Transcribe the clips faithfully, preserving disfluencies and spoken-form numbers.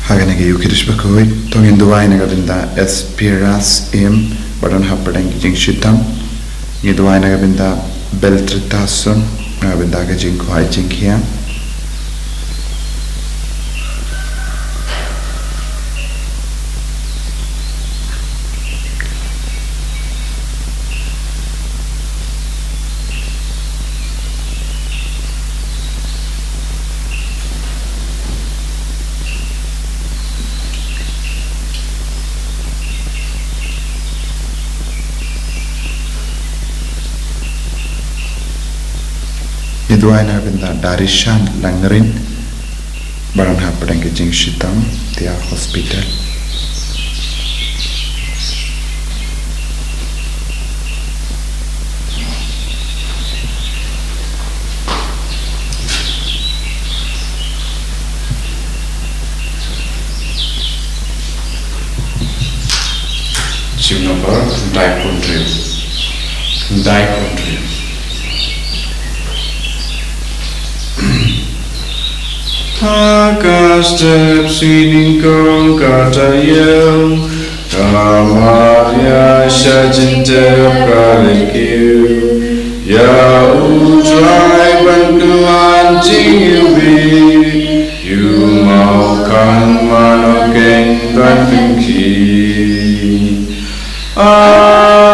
Ha kane ka ïing khuid bakhuid, to ngin duwai na ka bynta Espiras Im, ba don hapdeng ki jingshitom. Ngi duwai na ka bynta Beltrita Sun, na ka bynta ka jingkhwai jingkhiah. Ngi duwai na ka bynta Darishan Langrin, ba don hapdeng ka jingshitom, Tia Hospital. Jingnobar, khyndai phew hynriew. Khyndai phew hynriew. Ha ka step sini kong ka taïew, ka Maria sha jingtep ka leh kiew ïa U Trai ban kylliang jingiwbih. Ïoh mawkha mano keiñ ban pynkiew. Alleluia,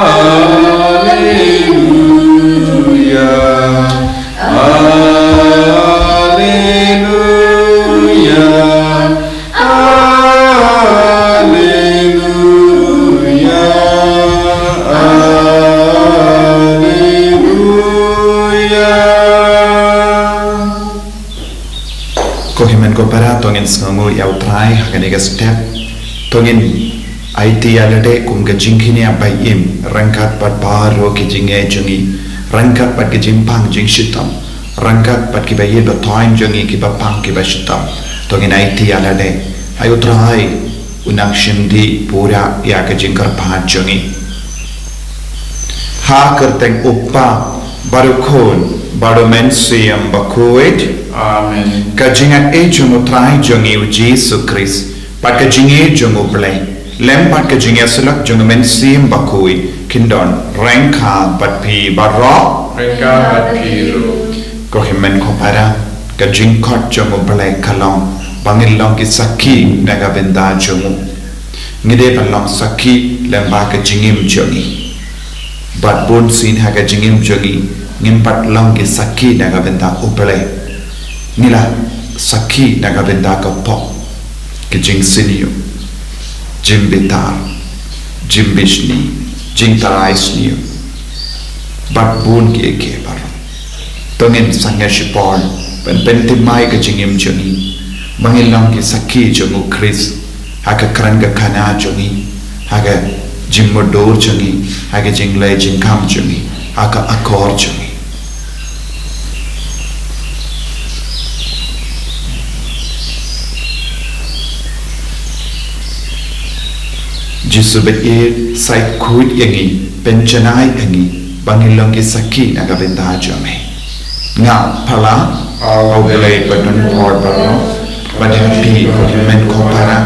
alleluia, alleluia, alleluia. Ko hynmen ko para, to ngin sngewnguh ïa U Trai ha kane ka step. To ngin aiti ïa lade kum ka jingkñia ba im ryngkat bad baroh ki jingeh jong ngi, ryngkat bad ki jingpang jingshitom, ryngkat bad kiba ïeit ba thoiñ jong ngi, kiba pang kiba shitom. To ngin aiti ïa lade. Ai U Trai, u nang shim dih pura ïa ka jingkyrpad jong ngi. Ha ka kyrteng U Kpa, bad U Khun, bad U Mynsiem Bakhuid. Amen. Ka jingaiei jong U Trai jong ngi U Jisu Khrist, bad ka jingïeit jong U Blei, lem bad ka jingïasyllok jong U Mynsiem Bakhuid, kin don ryngkat bad phi baroh. Ryngkat bad phi ruh. Ko hynmen ko para, ka jingkhot jong U Blei ka long ba ngin long ki sakhi na ka bynta jong u. Ngi dei ban long sakhi lyngba ka jingim jong ngi. Bad bunsien ha ka jingim jong ngi, ngim pat long ki sakhi na ka bynta U Blei. Ngi la sakhi na ka bynta ka pop, ki jingsniew, jingbitar, jingbishni, jingtharai sniew, bad bun kiei kiei baroh. To ngin sangeh shipor ban pynthymmai ka jingim jong ngi ba ngin long ki sakhi jong U Khrist ha ka kren ka khana jong ngi, ha ka jingmutdur jong ngi, ha ka jingleh jingkam jong ngi, ha ka akor jong ngi. Jisu ba ïeit, sa khuid ïa ngi, pynjanai ïa ngi ba ngin long ki sakhi na ka bynta jong me. Nga phala ha U Blei ba don por baroh, bad ha phi ko hynmen ko para,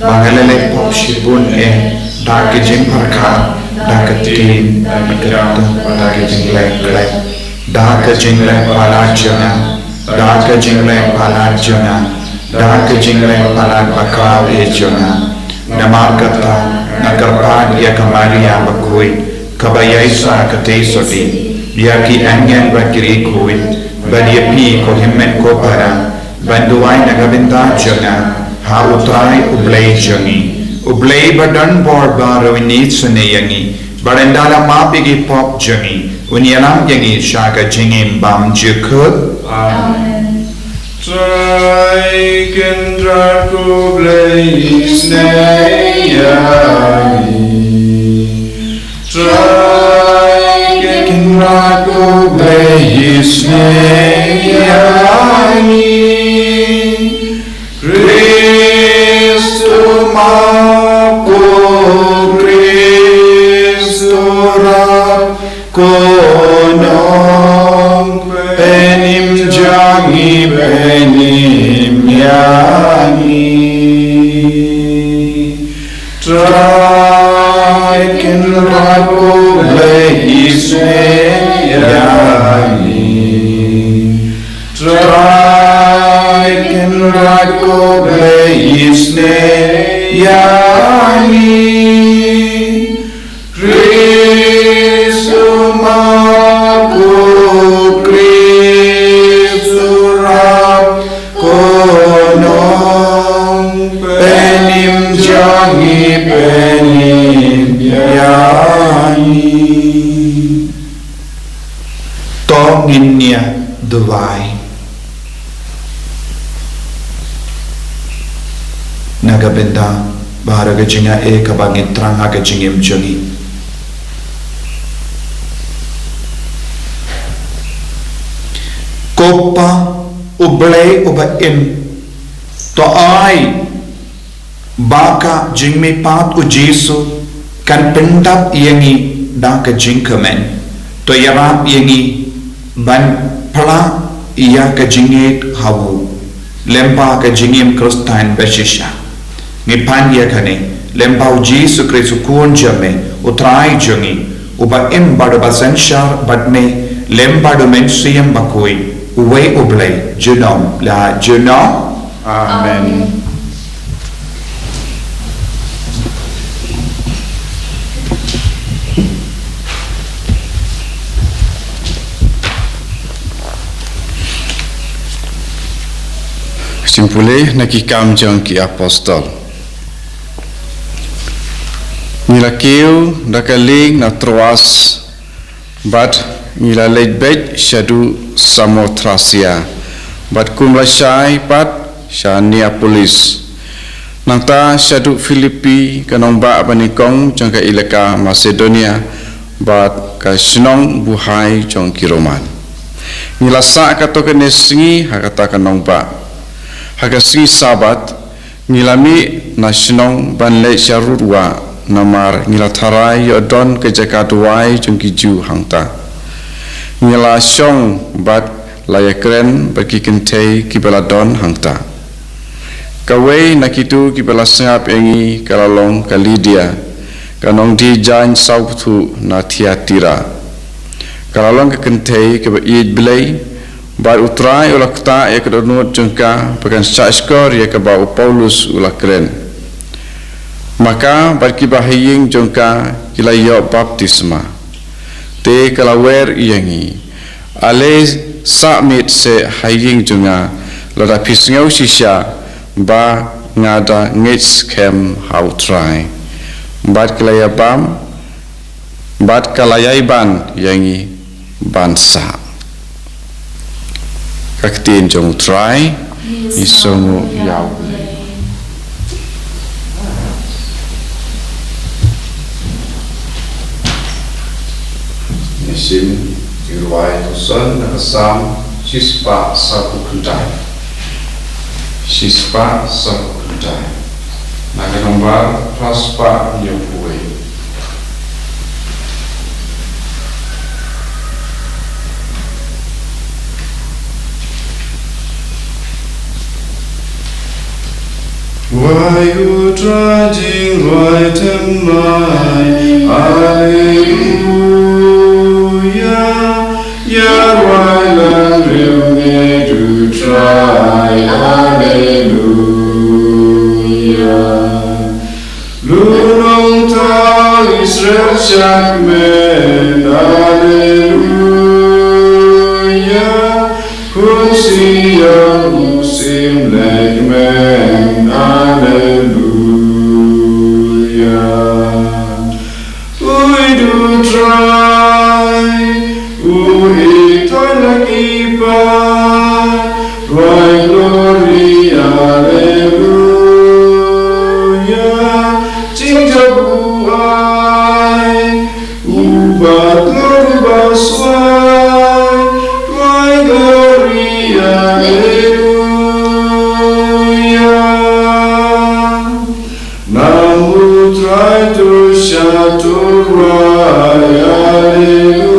ba nga la leh pop shibun eh, da ka jingpyrkhat, da ka ktien, da ka kyrdan, da ka jingleh khlem, da ka jingleh palat jong nga, da ka jingleh palat jong nga, da ka jingleh palat ba khraw eh jong nga. Namar kata nga kyrpad ïa ka Maria bakhuid, kaba ïaisah katei sotti, ïa ki angel bad ki riewkhuid, bad ïa phi ko hynmen ko para, ban duwai na ka bynta jong nga ha U Trai U Blei jong ngi. U Blei ba don bor baroh un isynei ïa ngi, bad ynda la map ïa ki pop jong ngi, un ïalam ïa ngi sha ka jingim bymjukut. Amen. Trai Kynrad ko Blei isynei ïa ngi. Trai Kynrad ko Blei isynei ïa ngi. Khrist u map ko, Khrist u rap ko, Nongpynim jong ngi, pynim ïa ngi. ïa ngi. Khrist u ma, ko Khrist u rap, ko nongpynim jong ngi, pynim ïa ngi. To ngin ïa duwai. Na ka bynta ba ha ka jingaiei kaba ngin thrang ha ka jingim jong ngi. Ko Pa U Blei uba im, to ai ba ka jingmihpat U Jisu kan pyndap ïa ngi da ka jingkmen. To ïarap ïa ngi ban phla ïa ka jingngeit ha u lyngba ka jingim Khristan ba shisha. Ngi pan ïa kane lyngba U Jisu Khrist, U Khun jong me, U Trai jong ngi, uba im bad uba synshar bad me, lyngba U Mynsiem Bakhuid, uwei U Blei, junom la junom. Amen. Sngewbha pule na Ki Kam jong ki Apostol. Ngi la kiew da ka lieng na Troas, bad ngi la leit beit shaduh Samothrasia, bad kum lashai pat sha Neapolis. Nangta shaduh Philippi, ka nongbah banyngkong jong ka ilaka Masedonia, bad ka shnong buhai jong ki Roman. Ngi la sah katto katne sngi ha kata ka nongbah. Ha ka sngi Sabbath, ngi la mih na shnong ban leit sha Rudwah, namar ngi la tharai ïoh don ka jaka duwai jong ki Jiw hangta. Ngi la shong bad la ïakren bad ki kynthei kiba la don hangta. Kawei na kito kiba la sngap ïa ngi ka la long ka Lidia, ka nongdie jaiñ sawthuh na Thiatira. Ka la long ka kynthei kaba ïeit Blei, bad U Trai u la ktah ïa ka dohnud jong ka ba kan shahshkor ïa kaba u Paulus u la kren. Ma ka bad kiba ha ïing jong ka ki la ïoh baptisma. Te ka la wer ïa ngi: Ale sah miet seh ha ïing jong nga, lada phi sngew shisha ba nga da ngeit skhem ha U Trai. Bad ka la ïabam, bad ka la ïai ban ïa ngi ban sah. Ka ktien jong U Trai. Ngi sngewnguh ïa U Blei. Ngi sim ïa ka rwai tang san na ka Salm shispah sawphew khyndai. Shispah sawphew khyndai. Na ka nombar phra spah hynñiew phew wei. Wai U Trai jingrwai thymmai, Alleluia. Ïa rwai lang riewngeit U Trai, Alleluia. Lum nongthaw Israel shakmen, Alleluia. Khun Sion u sim lekmen, Alleluia. Uid U Trai, u ïeit thoi la ki paid, rwai glory, Alleluia. Jingjop u ai, u ba tlot u ba swai, rwai glory, Alleluia. Nam U Trai to sha to rwai, Alleluia.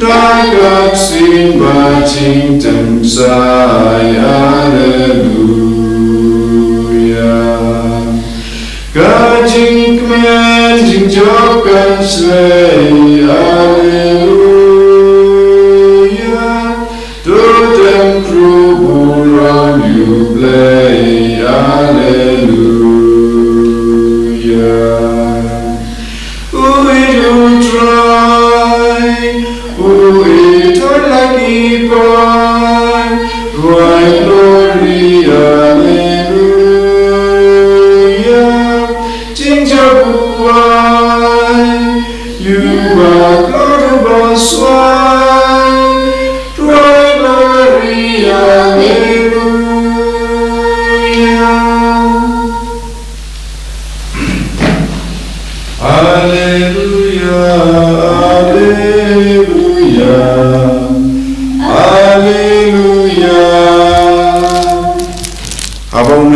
Da ka ksing bad jingtymshai, Alleluia. Ka jingkmen jingjop kan shlei, Alleluia. To dem khrup burom ïa U Blei,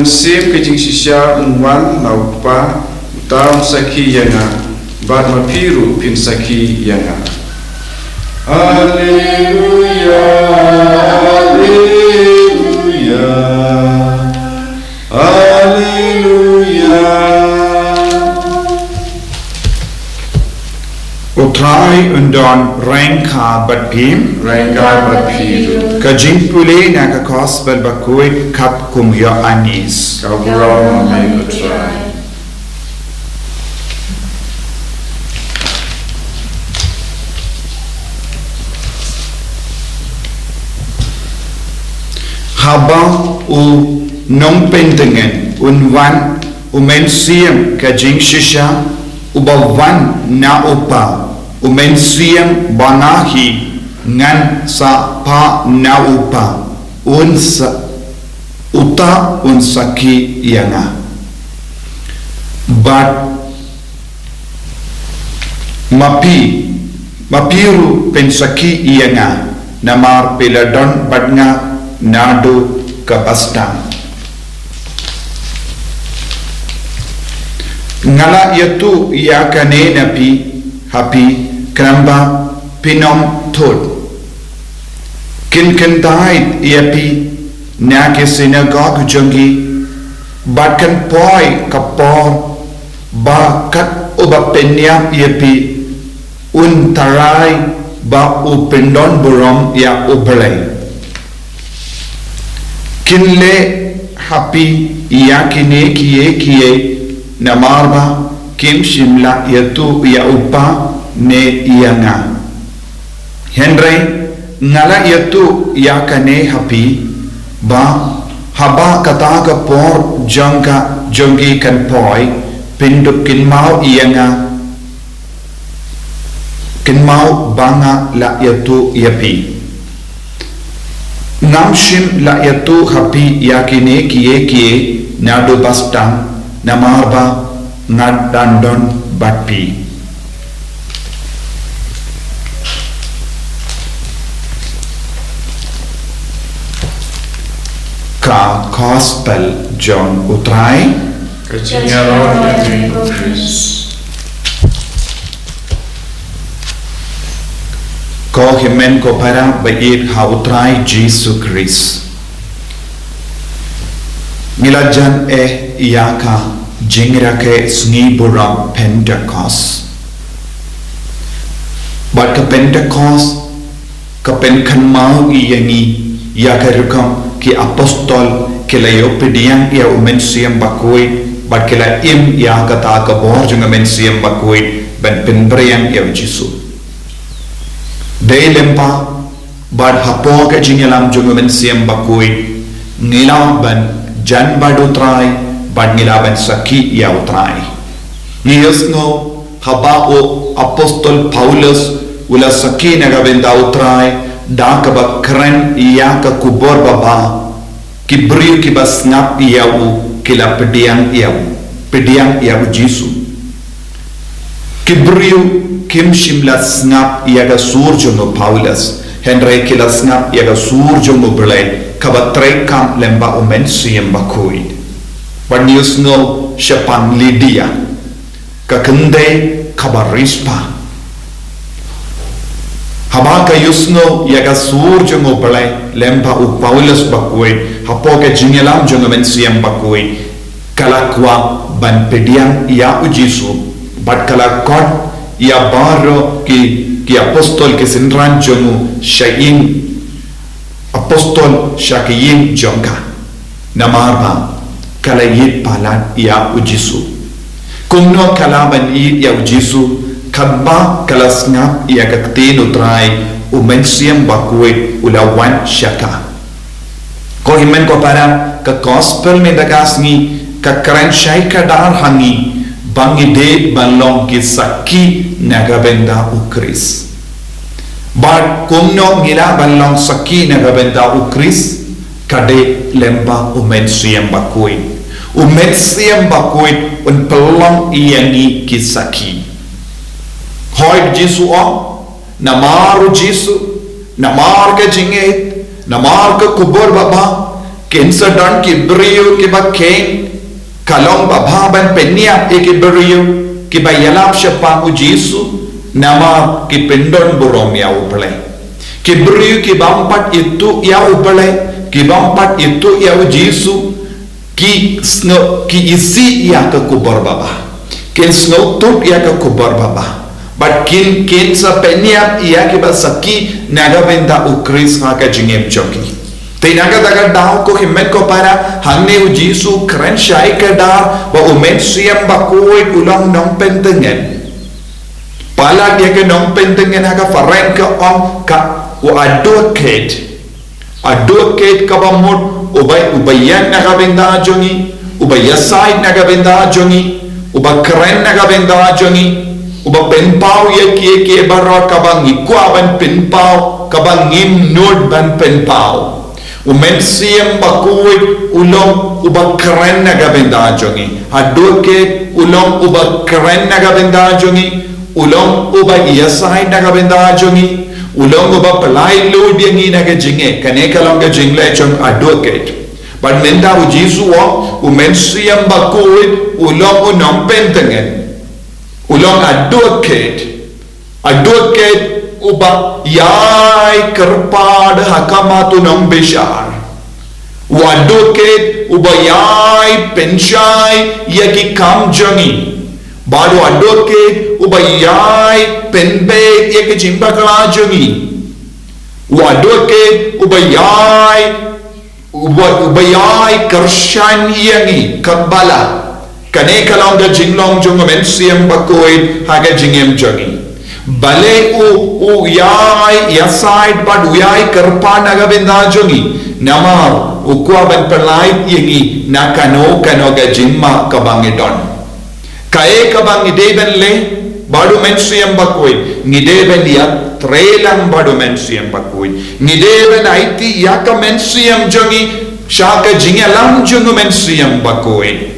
Mynsiem ka jingshisha un wan na u Kpa, uta un sakhi ïa nga, bad ma phi ruh phin sakhi ïa nga. Haleluya, haleluya, haleluya. U Trai un don ryngkat bad phi. Ryngkat bad phi ruh. Ka jingpule na ka Gospel bakhuid katkum u Ïoannis. Ka burom ïa me ko Trai. Haba u nongpyntngen un wan, u Mynsiem ka jingshisha uba wan na u Kpa, u Mynsiem ba nga hi ngan sa phah na u Kpa, un sa, uta un sakhi ïa nga. Bad ma phi, ma phi ruh phin sakhi ïa nga, namar phi la don bad nga naduh kaba sdang. Nga la ïathuh ïa kane na phi, ha phi, khnang ba phin ym thut. Kin kyntait ïa phi na ki synagog jong ki, bad kan poi ka por ba kat uba pynïap ïa phi un tharai ba u pyndonburom ïa U Blei. Kin leh ha phi ïa kine kiei kiei namar ba kim shym la ïathuh ïa u Kpa ne ïa nga. Hynrei nga la ïathuh ïa kane ha phi, ba haba kata ka por jong ka, jong ki kan poi, phin dup kynmaw ïa nga, kynmaw ba nga la ïathuh ïa phi. Ngam shym la ïathuh ha phi ïa kine kiei kiei naduh ba sdang, namar ba nga dang don bad phi. Ka Gospel jong U Trai. Ka jingïaroh ïa me ko Khrist. Ko hynmen ko para ba ïeit ha U Trai Jisu Khrist. Ngi la jan eh ïa ka jingrakhe sngi burom Pentekost. Bad ka Pentekost ka pynkynmaw ïa ngi ïa ka rukom ki apostol ki la ïoh pdiang ïa U Mynsiem Bakhuid, bad ki la im ïa kata ka bor jong U Mynsiem Bakhuid ban pynphriang ïa U Jisu. Dei lyngba bad hapoh ka jingïalam jong U Mynsiem Bakhuid, ngi lah ban jan bad U Trai, bad ngi lah ban sakhi ïa U Trai. Ngi ïohsngew haba u apostol Paulus u la sakhi na ka bynta U Trai, da kaba kren ïa ka khubor baba, ki briew kiba sngap ïa u ki la pdiang ïa u, pdiang ïa U Jisu. Ki briew kim shym la sngap ïa ka sur jong u Paulus, hynrei ki la sngap ïa ka sur jong U Blei, kaba treikam lyngba U Mynsiem Bakhuid. Bad ngi ïohsngew shaphang Lidia, ka khyndai kaba riewspah. Haba ka ïohsngew ïa ka sur jong U Blei lyngba u Paulus bakhuid, hapoh ka jingïalam jong U Mynsiem Bakhuid, ka la kwah ban pdiang ïa U Jisu, bad ka la khot ïa baroh ki, ki apostol ki synran jong u sha ïing apostol sha ka ïing jong ka. Namar ba ka la ïeit palat ïa U Jisu. Kumno ka lah ban ïeit ïa U Jisu? Katba ka la sngap ïa ka ktien U Trai, U Mynsiem Bakhuid u la wan sha ka. Ko hynmen ko para, ka gospel mynta ka sngi ka kren shai kdar ha ngi ba ngi dei ban long ki sakhi na ka bynta U Khrist. Bad kumno ngi lah ban long sakhi na ka bynta U Khrist? Ka dei lyngba U Mynsiem Bakhuid. U Mynsiem Bakhuid un pynlong ïa ngi ki sakhi. Hooid, Jisu u ong, namar U Jisu, namar ka jingngeit, namar ka khubor baba, Kin sa don ki briew kiba kheiñ ka long babha ban pynïap ïa ki briew kiba ïalap shaphang u Jisu, namar ki pyndon burom ïa U Blei. Ki briew ki bym pat ithuh ïa U Blei, ki bym pat ithuh ïa u Jisu, ki sngew, ki isih ïa ka khubor baba. Kin sngew tut ïa ka khubor baba. Bad kin, kin sa pynïap ïa kiba sakhi na ka bynta u Khrist ha ka jingim jong ki. Te na kata ka daw, ko hynmen ko para, hangne u Jisu u kren shai kdar ba u Mynsiem Bakhuid u long nongpyntngen. Palat ïa ka nongpyntngen ha ka phareng ka ong ka u advocate. Advocate kaba mut uba, uba ïeng na ka bynta jong ngi, uba ïasaid na ka bynta jong ngi, uba kren na ka bynta jong ngi, uba pynpaw ïa kiei kiei baroh kaba ngi kwah ban pynpaw, kaba ngim nud ban pynpaw. U Mynsiem Bakhuid u long uba kren na ka bynta jong ngi. Advocate u long uba kren na ka bynta jong ngi. U long uba ïasaid na ka bynta jong ngi. U long uba pynlait lut ïa ngi na ka jingeh. Kane ka long ka jingleh jong advocate. Bad mynta u Jisu u ong, u Mynsiem Bakhuid u long u nongpyntngen. U long advocate. Advocate uba ïai kyrpad ha khmat u nongbishar. U advocate uba ïai pynshai ïa ki kam jong ngi. Bad u advocate uba ïai pynbeit ïa ki jingbakla jong ngi. U advocate uba ïai, uba, uba ïai kyrshan ïa ngi katba lah. Kane ka long ka jinglong jong u Mynsiem Bakhuid ha ka jingim jong ngi. Balei u, u ïai ïasaid bad u ïai kyrpad na ka bynta jong ngi? Namar u kwah ban pynlait ïa ngi na kano kano ka jingma kaba ngi don. Kaei kaba ngi dei ban leh bad u Mynsiem Bakhuid? Ngi dei ban ïatrei lang bad u Mynsiem Bakhuid. Ngi dei ban aiti ïa ka mynsiem jong ngi sha ka jingïalam jong u Mynsiem Bakhuid.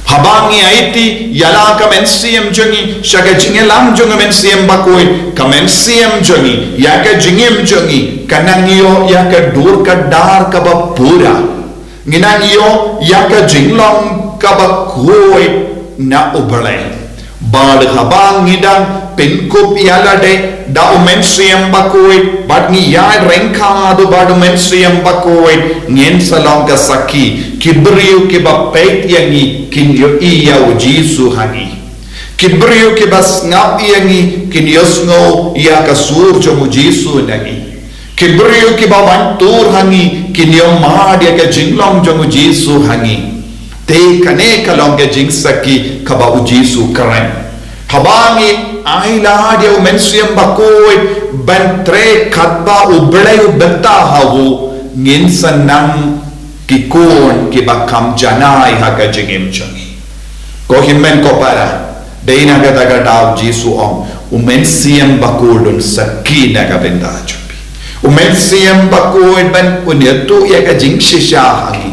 Haba ngi aiti ïa la ka mynsiem jong ngi sha ka jingïalam jong u Mynsiem Bakhuid, ka mynsiem jong ngi, ïa ka jingim jong ngi, ka nang ïoh ïa ka dur ka dar kaba pura. Ngi nang ïoh ïa ka jinglong kaba khuid na U Blei. Bad haba ngi dang pynkup ïa lade da u Mynsiem Bakhuid, bad ngi ïaid ryngkat bad u Mynsiem Bakhuid, ngin sa long ka sakhi, ki briew kiba peit ïa ngi kin ïohi ïa u Jisu ha ngi. Ki briew kiba sngap ïa ngi kin ïohsngew ïa ka sur jong u Jisu na ngi. Ki briew kiba wan tur ha ngi kin ïohmad ïa ka jinglong jong u Jisu ha ngi. Te kane ka long ka jingsakhi kaba u Jisu u kren. Haba ngi ailad ïa u Mynsiem Bakhuid ban trei katba U Blei u bynta ha u, ngin sa nang ki khun kiba kham janai ha ka jingim jong ngi. Ko hynmen ko para, dei na kata ka daw u Jisu u ong, u Mynsiem Bakhuid un sakhi na ka bynta jong phi. U Mynsiem Bakhuid ban un ïathuh ïa ka jingshisha ha ngi.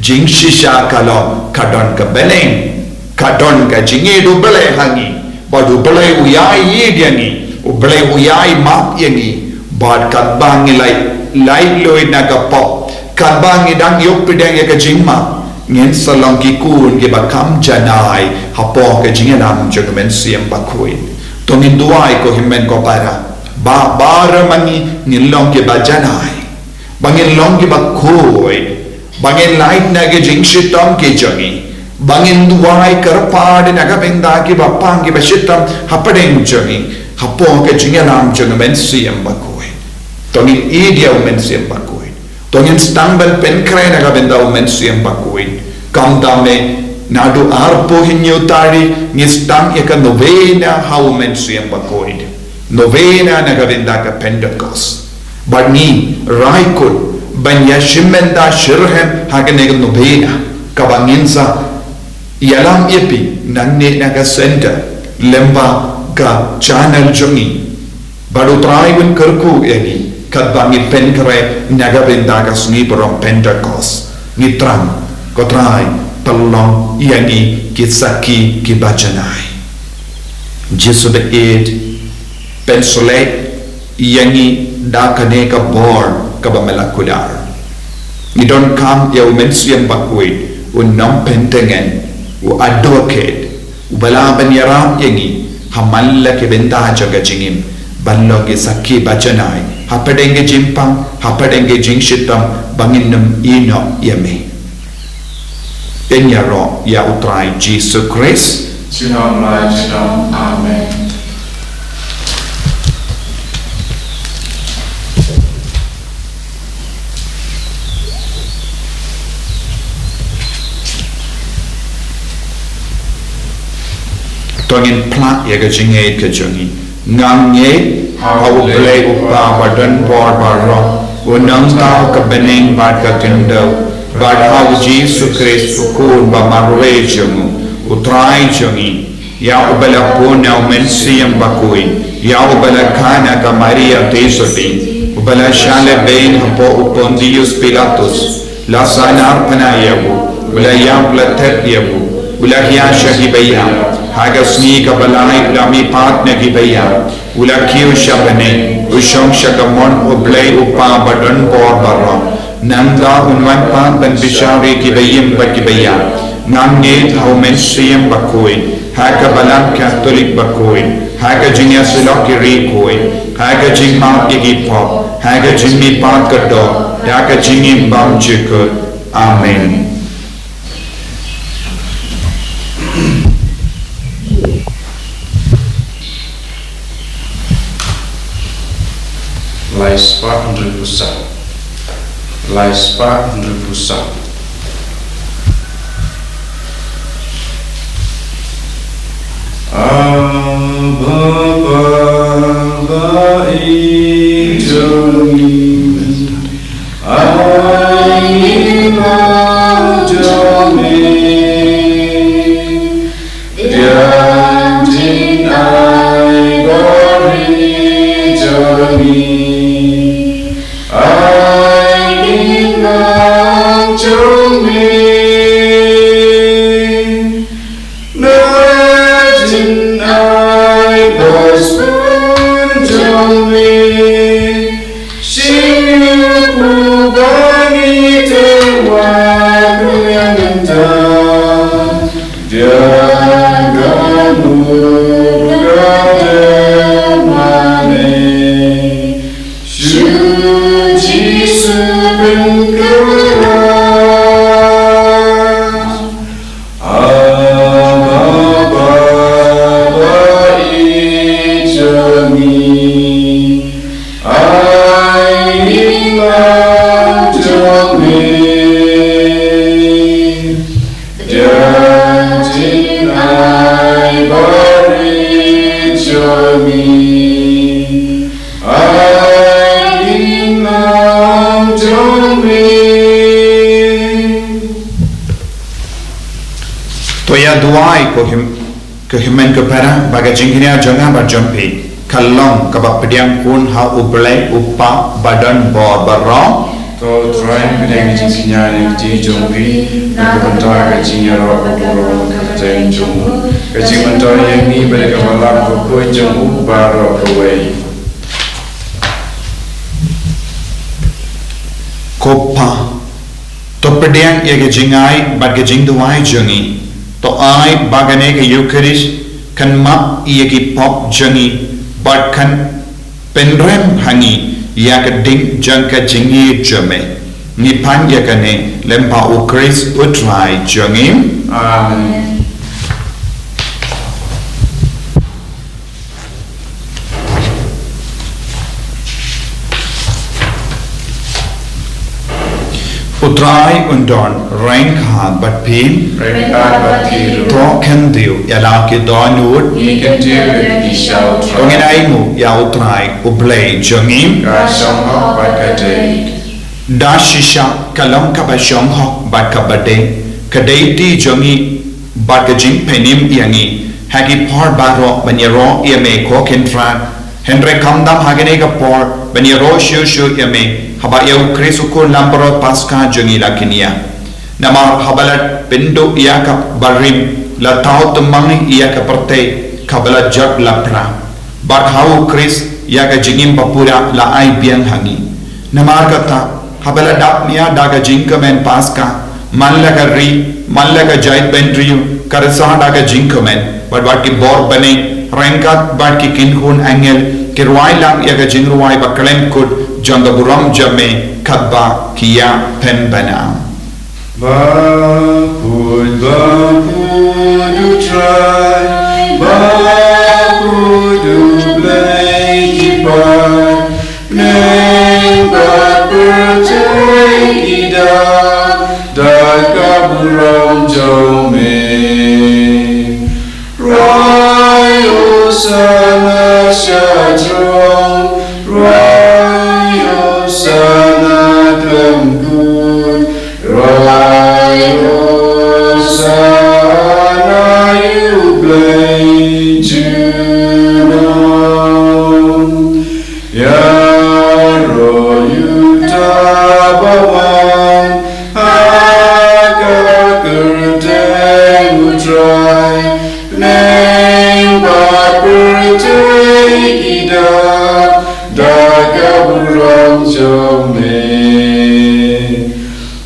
Jingshisha ka long ka don ka bneng, ka don ka jingïeit U Blei ha ngi. Bad U Blei u ïai ïeit ïa ngi, U Blei u ïai map ïa ngi. Bad katba ngi lait, lait luid na ka pop, katba ngi dang ïoh pdiang ïa ka jingma, ngin sa long ki khun kiba kham janai hapoh ka jingïalam jong u Mynsiem Bakhuid. To ngin duwai ko hynmen ko para ba baroh ma ngi ngin long kiba janai, ba ngin long kiba khuid, ba ngin lait na ki jingshitom ki jong ngi, ba ngin duwai kyrpad na ka bynta kiba pang kiba shitom hapdeng jong ngi, hapoh ka jingïalam jong u Mynsiem Bakhuid. To ngin ïeit ïa u Mynsiem Bakhuid. To ngin sdang ban pynkhreh na ka bynta u Mynsiem Bakhuid. Khamtam eh naduh arphew hynñiew tarik ngi sdang ïa ka novena ha u Mynsiem Bakhuid. Novena na ka bynta ka Pentecost. Bad ngi rai kut ban ïa shimbynta shitrhem ha kane ka novena, kaba ngin sa ïalam ïa phi nangne na ka center lyngba ka channel jong ngi. Bad u Trai un kyrkhu ïa ngi katba ngi pynkhreh na ka bynta ka sngi burom Pentecost. Ngi thrang, ko Trai, pynlong ïa ngi ki sakhi kiba janai. Jisu ba ïeit, pynshlei ïa ngi da kane ka bor kaba me la kular. Ngi donkam ïa u Mynsiem Bakhuid, u nongpyntngen, u advocate, uba lah ban ïarap ïa ngi ha man la ki bynta jong ka jingim, ban long ki sakhi ba janai hapdeng ka jingpang, hapdeng ka jingshitom, ba ngin nym ïehnoh ïa me. Ngin ïaroh ïa u Trai Jisu Khrist. Junom la junom. Amen. To ngin phla ïa ka jingngeit ka jong ngi. Nga ngeit ha U Blei U Kpa ba don bor baroh, u nongthaw ka bneng bad ka khyndew, bad ha U Jisu Khrist u Khun ba marwei jong u, u Trai jong ngi, ïa uba la bun na U Mynsiem Bakhuid, ïa uba la kha na ka Maria Theisotti, uba la shah lehbeiñ hapoh u Pontius Pilatus, la sahnarphna ïa u, u la ïap, la thep ïa u, u la hiar sha kiba ïap, ha ka sngi kaba lai u la mihpat na kiba ïap, u la kiew sha bneng, u shong sha kamon U Blei U Kpa ba don bor baroh. Nangta un wan pat ban bishar ïa kiba im bad kiba ïap. Nga ngeit ha U Mynsiem Bakhuid, ha ka Balang Katholik bakhuid, ha ka jingïasyllok ïa ki riewkhuid, ha ka jingmap ïa ki pop, ha ka jingmihpat ka doh, ha ka jingim bymjukut. Amen. Lai spah hynriewphew saw. Lai spah hynriewphew saw. Abba, Baba, i jong ngi. Ai ngin long jong me, ïa jong ngi ai bor ïa jong ngi, ai ngin long jong me. Na jin ai ba sbun jong me. Shu pu ba ngi te wa ku yang ta. Dia ka mu ka de ma ne. Shu Jisu pynkylla. Abba, Baba, i jong ngi, ai ngin long jong me. Ïa jin ai bor ïa jong ngi, ai ngin long jong me. To ïa duwai ko him, ko hynmen ko para, ba ka jingkñia jong nga bad jong phi ka long kaba pdiang khun ha U Blei U Kpa ba don bor baroh. To U Trai un pdiang ka jingkñia na ka kti jong phi na ka bynta ka jingïaroh ka burom ka kyrteng jong u, ka jingmyntoi ïa ngi bad ka balang bakhuid jong u baroh kawei. Ko Pa, to pdiang ïa ka jingai bad ka jingduwai jong ngi. To ai ba kane ka Eukharist kan map ïa ki pop jong ngi bad kan pynrem ha ngi ïa ka ding jong ka jingïeit jong me. Ngi pan ïa kane lyngba U Khrist U Trai jong ngi. Amen. U Trai un don ryngkat bad phi. Ryngkat bad phi ruh. To khyndiat ïa la ki dohnud. Ngi kyntiew ïa phi sha U Trai. To ngin ainguh ïa U Trai U Blei jong ngi. Ka shong hok bad ka dei. Da shisha ka long kaba shong hok bad kaba dei, ka dei ti jong ngi bad ka jingpynim ïa ngi ha ki por baroh ban ïaroh ïa me ko Kynrad. Hynrei khamtam ha kane ka por ban ïaroh shuh shuh ïa me haba ïa U Khrist U Khun Langbrot Paskha jong ngi la kñia. Namar haba la pynduh ïa ka barim, la thaw tymmen ïa ka pyrthei kaba la jot la pra, bad ha U Khrist ïa ka jingim bapura la ai biang ha ngi. Namar kata, Haba la dap nia da ka jingkmen Paska, man la ka ri, man la ka jaitbynriew, ka rsa da ka jingkmen, bad bad ki bor bneng, ryngkat bad ki kynhun angel, ki rwai lang ïa ka jingrwai ba khlem kut, jong ka burom jong me, katba ki ïa pynbna. Ba khuid ba khuid U Trai, ba khuid U Blei ki paid, bneng bad pyrthei ki dap da ka burom jong me. Rwai Hosana sha throne, rwai Hosana khlem kut, rwai Hosana ïa U Blei junom. Ïaroh ïa uta uba wan ha ka kyrteng U Trai, bneng bad pyrthei ki dap da ka burom jong me.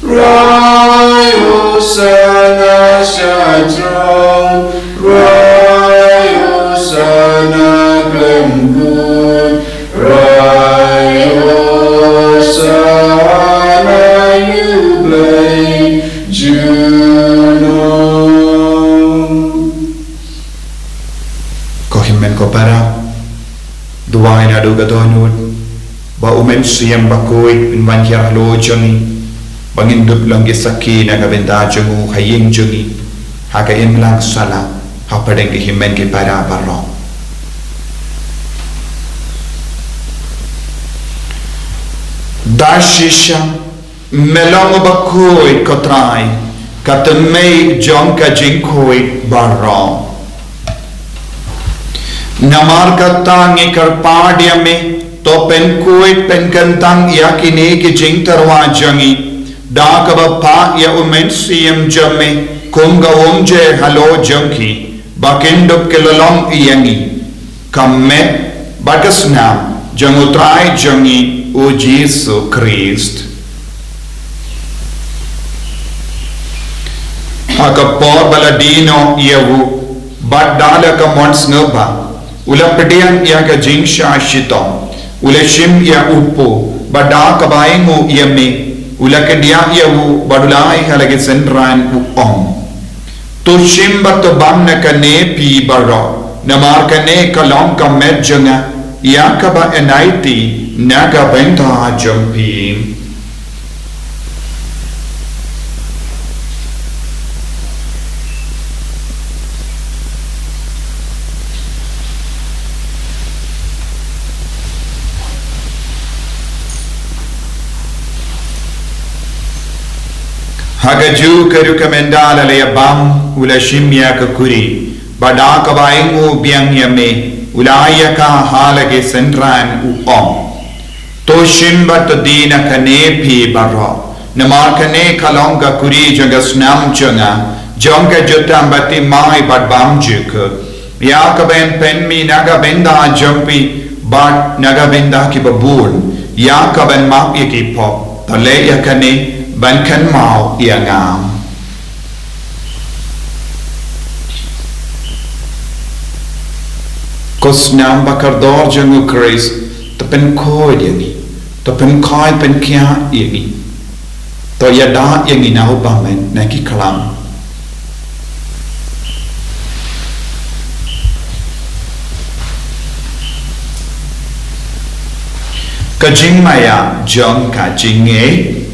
Rwai Hosana sha throne, rwai Hosana khlem kut, rwai Hosana ïa U Blei junom. Ko hynmen ko para, duwai naduh ka dohnud ba U Mynsiem Bakhuid un wan hiar halor jong ngi, ba ngin dup long ki sakhi na ka bynta jong U ha ïing jong ngi, ha ka imlang sala, hapdeng ki hynmen ki para baroh. Da shisha Me long uba khuid, ko Trai, ka tynmei jong ka jingkhuid baroh. Namar kata ngi kyrpad ïa me, to pynkhuid pynkyntang ïa kine ki jingtyrwa jong ngi, da kaba phah ïa U Mynsiem jong me kum ka umjer halor jong ki, ba kin dup ki la long ïa ngi ka met bad ka snam jong U Trai jong ngi U Jisu Khrist. Ha ka por ba la die noh ïa u, bad da la ka mon sngewbha, u la pdiang ïa ka jingshah shitom, u la shim ïa u po, bad da kaba ainguh ïa me, u la kyndiah ïa u, bad u la ai ha la ki synran, u ong: To shim bad to bam na kane phi baroh, namar kane ka long ka met jong nga, ïa kaba yn aiti na ka bynta jong phi. Ha kajuh ka ruh ka mynta la la ïa bam, u la shim ïa ka kuri, bad da kaba ainguh biang ïa me, u la ai ïa ka ha la ki synran, u ong: To shim bad to die na kane phi baroh, namar kane ka long ka kuri jong ka snam jong nga, jong ka jutang ba thymmai bad bymjukut, ïa kaba yn pynmih na ka bynta jong phi bad na ka bynta kiba bun, ïa kaban map ïa ki pop. To leh ïa kane ban kynmaw ïa nga. Ko snam ba kordor jong U Khrist, to pynkhuid ïa ngi, to pynkhuid pynkhiah ïa ngi, to ïada ïa ngi na u bymman na ki khlam. Ka jingmaïa jong ka jingngeit.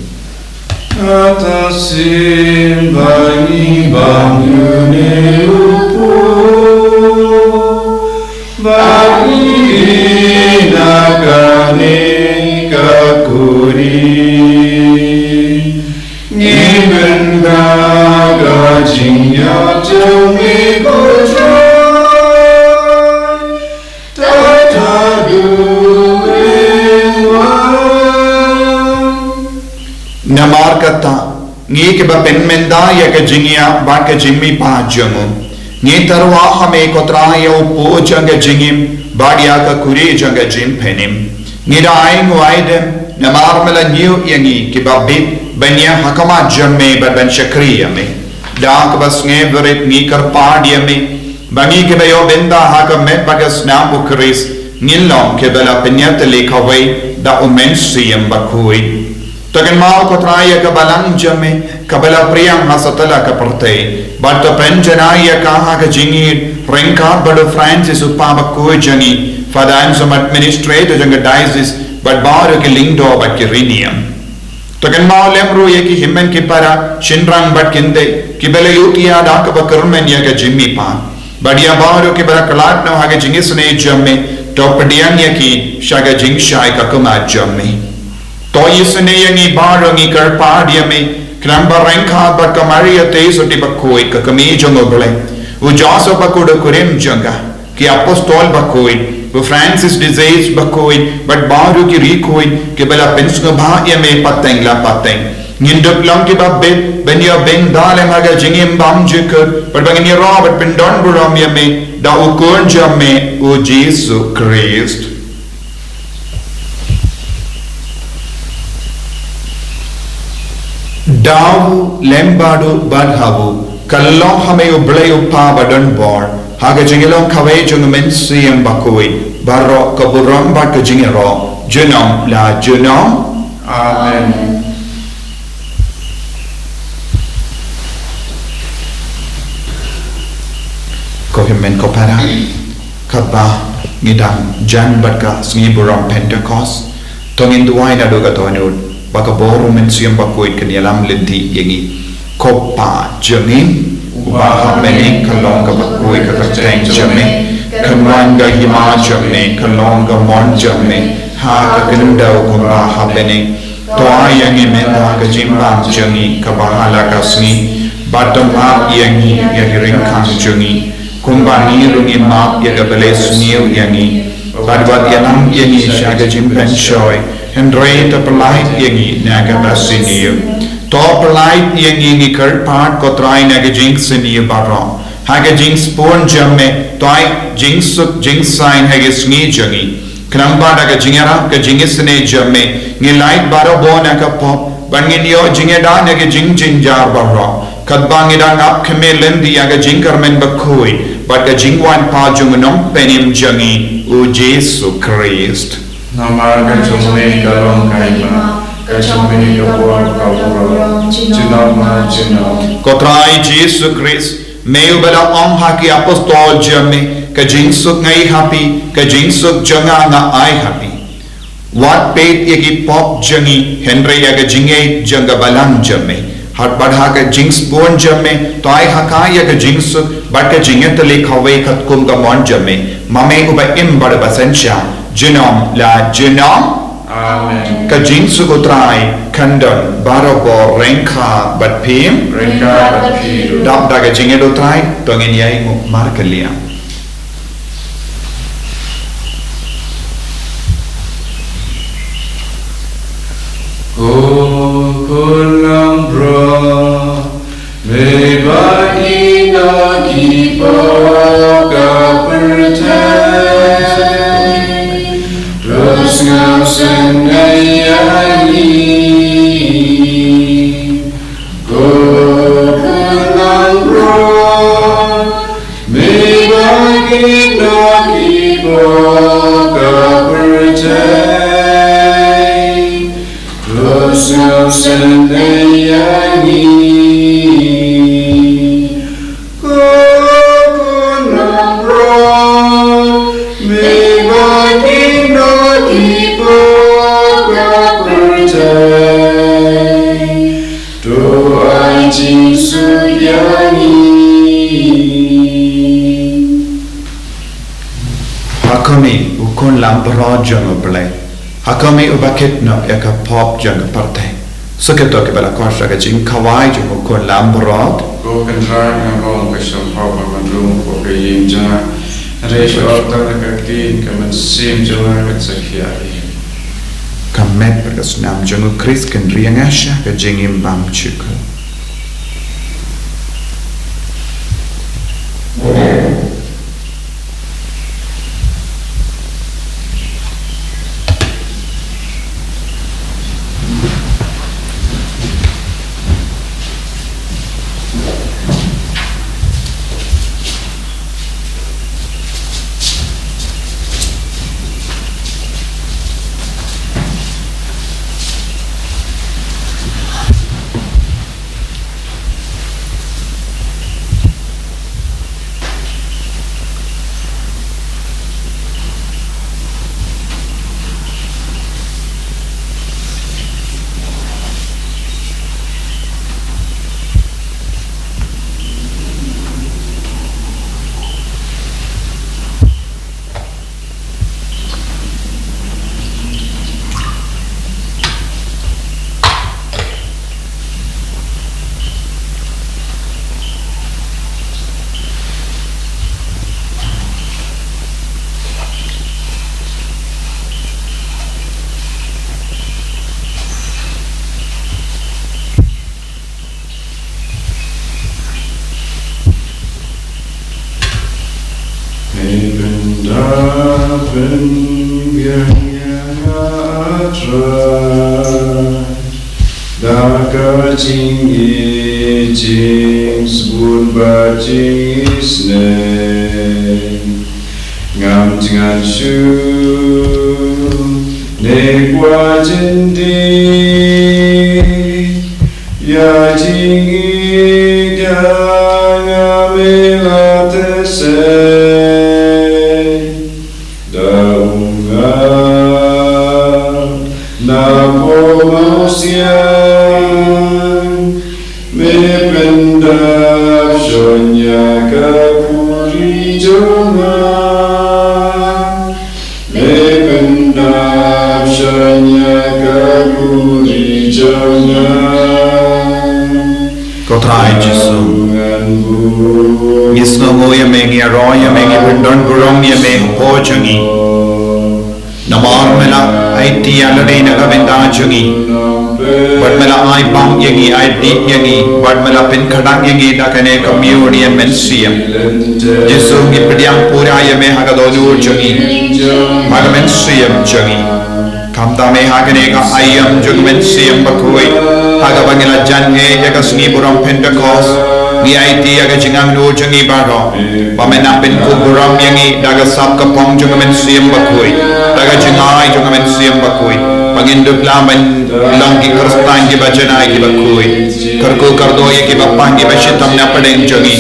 Kata sien ba ngi bam ïa une u po, ba ngi die na kane ka kuri, ngi pynbna ka jingïap jong me, ko Trai, tad haduh me wan. Namar kata, ngi kiba pynmynta ïa ka jingïap bad ka jingmihpat jong u, ngi tyrwa ha me, ko Trai, ïa u po jong ka jingim bad ïa ka kuri jong ka jingpynim. Ngi da ainguh aidem Namar me la ñiew ïa ngi kiba bit ban ïeng ha khmat jong me bad ban shakri ïa me. Da kaba sngewrit ngi kyrpad ïa me ba ngi kiba ïoh bynta ha ka met bad ka snam u Khrist ngin long kiba la pynïatylli kawei da u Mynsiem Bakhuid. To kynmaw ko Trai ïa ka balang jong me kaba la pdiang ha satlak ka pyrthei bad to pynjanai ïa ka ha ka jingïeit ryngkat bad u Francis u Pa Bakhuid jong ngi, Father Anselm administrator jong ka diocese bad baroh ki lyngdoh bad ki riewniam. To kynmaw lem ruh ïa ki hynmen ki para shynrang bad kynthei kiba la ïohi ïa da kaba kyrmen ïa ka jingmihpat. Bad ïa baroh kiba la khlad noh ha ka jingisynei jong me, to pdiang ïa ki sha ka jingshai ka khmat jong me. To isynei ïa ngi baroh ngi kyrpad ïa me, khnang ba ryngkat bad ka Maria Theisotti Bakhuid ka kmie jong U Blei, u Joseph Bakhuid u kurim jong ka, ki apostol bakhuid, u Francis de Sales bakhuid bad baroh ki riewkhuid kiba la pynsngewbha ïa me pateng la pateng, ngin dup long kiba bit ban ïoh bynta lem ha ka jingim bymjukut bad ba ngin ïaroh bad pyndonburom ïa me da u Khun jong me u Jisu Khrist. Da u lem bad u bad ha u, ka long ha me U Blei U Kpa badonbor, ha ka jingïalong kawei jong U Mynsiem Bakhuid, baroh ka burom bad ka jingïaroh junom la junom. Amen. Ko hynmen ko para, katba ngi dang jan bad ka sngi burom Pentekost, to ngin duwai naduh kato nud ba ka bor U Mynsiem Bakhuid kan ïalam lynti ïa ngi. Ko Pa jong ngi uba ha bneng, ka long kaba khuid ka kyrteng jong me, kan wan ka hima jong me, ka long ka mon jong me ha ka khyndew kumba ha bneng. To ai ïa ngi mynta ka jingbam jong ngi kaba ha la ka sngi, bad to map ïa ngi ïa ki ryngkang jong ngi, kumba ngi ruh ngi map ïa kiba leh sniew ïa ngi. Bad wat ïalam ïa ngi sha ka jingpynshoi, hynrei to pyllait ïa ngi na kata ka sniew. To pyllait ïa ngi, ngi kyrpad ko Trai, na ka jingsniew baroh. Ha ka jingsbun jong me, to ai jingsuk jingsaiñ ha ka sngi jong ngi. Khnang ba da ka jingïarap ka jingisynei jong me, ngin lait barabor na ka pop, bad ngin ïoh jingïada na ka jingjynjar baroh, katba ngi dang ap khmih lynti ïa ka jingkyrmen bakhuid bad ka jingwan pat jong U Nongpynim jong ngi, U Jisu Khrist. Namar ka jong me ka long ka hima, ka jong me ka bor, ka burom, junom la junom. Ko Trai Jisu Khrist, me uba la ong ha ki apostol jong me, ka jingsuk nga ai ha phi, ka jingsuk jong nga nga ai ha phi. Wat peit ïa ki pop jong ngi, hynrei ïa ka jingïeit jong ka balang jong me. Bad ha ka jingsbun jong me, to ai ha ka ïa ka jingsuk bad ka jingïatylli kawei katkum ka mon jong me, ma me uba im bad uba synshar junom la junom. Amen. Ka jingsuk U Trai kan don barabor ryngkat bad phi. Ryngkat bad phi ruh. Dap da ka jingïeit U Trai, to ngin ïainguh markylliang. Ko Khun langbrot, me ba ïehnoh ki pop ka pyrthei, to sngewsynei ïa ngi. Ko Khun langbrot, me ba ïehnoh ki pop ka pyrthei, to sngewsynei ïa ngi. Ko Khun langbrot, me ba ïehnoh ki pop ka pyrthei, to ai jingsuk ïa ngi. Ha ka me U Khun langbrot jong U Blei, ha ka me uba kit noh ïa ka pop jong ka pyrthei. Sa kito kiba la koit sha ka jingkhawai jong U Khun langbrot. Ko Kynrad, nga ong ka shong pop ba man rung ko ka ïing jong nga. Hynrei shu ong tang ïa ka ktien, ka mynsiem jong nga kan sa khiah. Ka met bad ka snam jong U Khrist kan ri ïa nga sha ka jingim bymjukut. Biang ïa nga, A Trai, da ka jingïeit, jingsbun bad jingisynei. Ngam tngan shuh ne kwah jyndir ïa jingïeit jong nga, me la teh sei da u ngat na pop mawsiang. Me pyndap shon ïa ka khuri jong nga. Me pyndap shon ïa ka khuri jong nga. Ko Trai Jisu, ngi sngewnguh ïa me, ngi ïaroh ïa me, ngi pyndonburom ïa me hapoh jong ngi. Namar me la aiti ïa lade na ka bynta jong ngi, bad me la ai bam ïa ngi, ai dih ïa ngi, bad me la pynkhadang ïa ngi da kane ka mynsiem mynsiem. Jisu, ngi pdiang pura ïa me ha ka dohnud jong ngi, ha ka mynsiem jong ngi. Khamtam me ha kane ka aïom jong ka mynsiem bakhuid, ha kaba ngi la jan eh ïa ka sngi burom Pentekost, ngi aiti ïa ka jingangnud jong ngi baroh, ba men nang pynkup burom ïa ngi da ka sap ka phong jong ka mynsiem bakhuid, da ka jingai jong ka mynsiem bakhuid, ba ngin dup lah ban long ki Khristan kiba janai kiba khuid. Kyrkhu kyrdoh ïa kiba pang kiba shitom na pdeng jong ngi.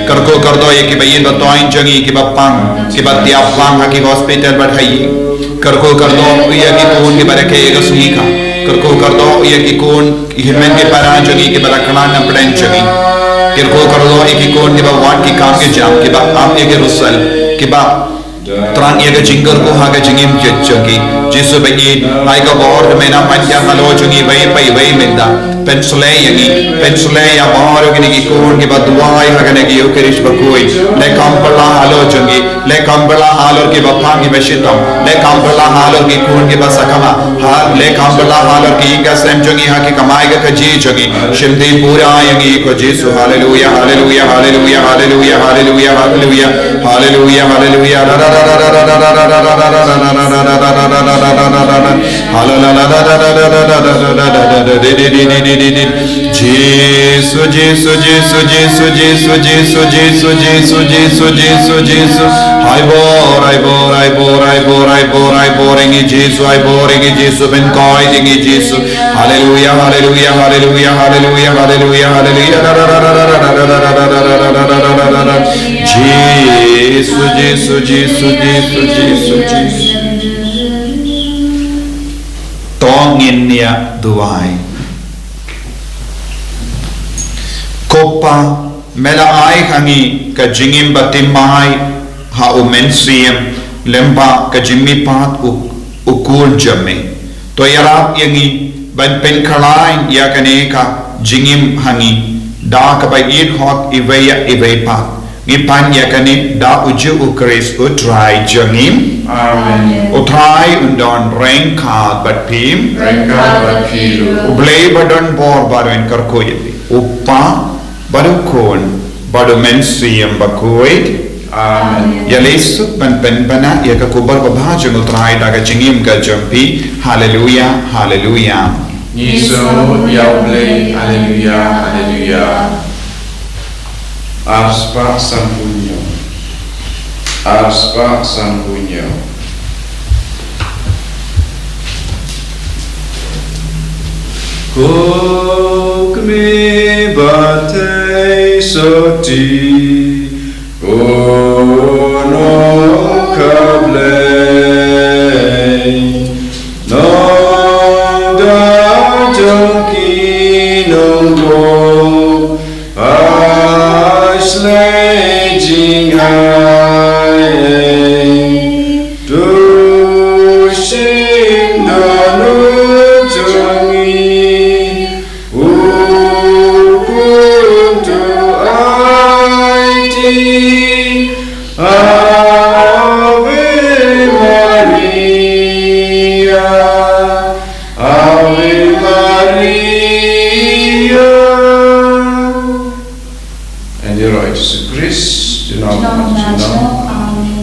Kyrkhu kyrdoh ïa kiba ïeit ba thoiñ jong ngi kiba pang, kiba thiah pang ha ki hospital bad ha ïing. Kyrkhu kyrdoh ïa ki khun kiba rakhe ïa ka sngi kha. Kyrkhu kyrdoh ïa ki khun, ki hynmen ki para jong ngi kiba la khlad na pdeng jong ngi. Kyrkhu kyrdoh ïa ki khun kiba wad ki kam ki jam, kiba ap ïa ki result, kiba thrang ïa ka jingkyrkhu ha ka jingim jong ki. Jisu ba ïeit, ai ka bor ba men nang ban ïa halor jong ngi iwei pa iwei mynta. Pynshlei ïa ngi, pynshlei ïa baroh kine ki khun kiba duwai ha kane ka Eucharist bakhuid. Leh kham pala halor jong ngi, leh kham pala halor kiba pang kiba shitom, leh kham pala halor ki khun kiba sakma, ha, leh kham pala halor ki ïing ka sem jong ngi, ha ki kamai ka kajih jong ngi. Shim dih pura ïa ngi ko Jisu. Haleluia, haleluia, haleluia, haleluia, haleluia, haleluia. Haleluia, haleluia. Jisu, Jisu, Jisu, Jisu. Ai bor, ai bor, ai bor, ai bor, ai bor ïa ngi Jisu, ai bor ïa ngi Jisu, pynkoit ïa ngi Jisu. Haleluia, haleluia, haleluia, haleluia, haleluia, haleluia. Jisu, Jisu, Jisu, Jisu, Jisu, Jisu. To ngin ïa duwai. Ko Pa, me la ai ha ngi ka jingim ba thymmai ha u Mynsiem, lem bad ka jingmihpat u, u Khun jong me. To ïarap ïa ngi ban pynkhlaiñ ïa kane ka jingim ha ngi da kaba ïeit hok iwei ïa iwei pat. Ngi pan ïa kane da u Jisu Khrist u Trai jong ngi. Amen. U Trai un don ryngkat bad phi. Ryngkat bad phi ruh. U Blei ba don bor ba un kyrkhu ïa phi. U Pa, bad u Khun, bad u Mynsiem Bakhuid. Amen. Ïaleh suk ban pynbna ïa ka khubor babha jong u Trai da ka jingim ka jong phi. Haleluia, haleluia. Ngi sngewnguh ïa u Blei. Haleluia, haleluia. Arspah sanphew hynñiew. Arspah sanphew hynñiew. Ko kmie ba thei sotti, ko nongkha Blei, nongda jong ki nongbuh, ha shlei jingai, to shim da u jong ngi, u khun to aiti. Ave Maria, Ave Maria. Ïaroh Jisu Khrist, junom, junom. Amen.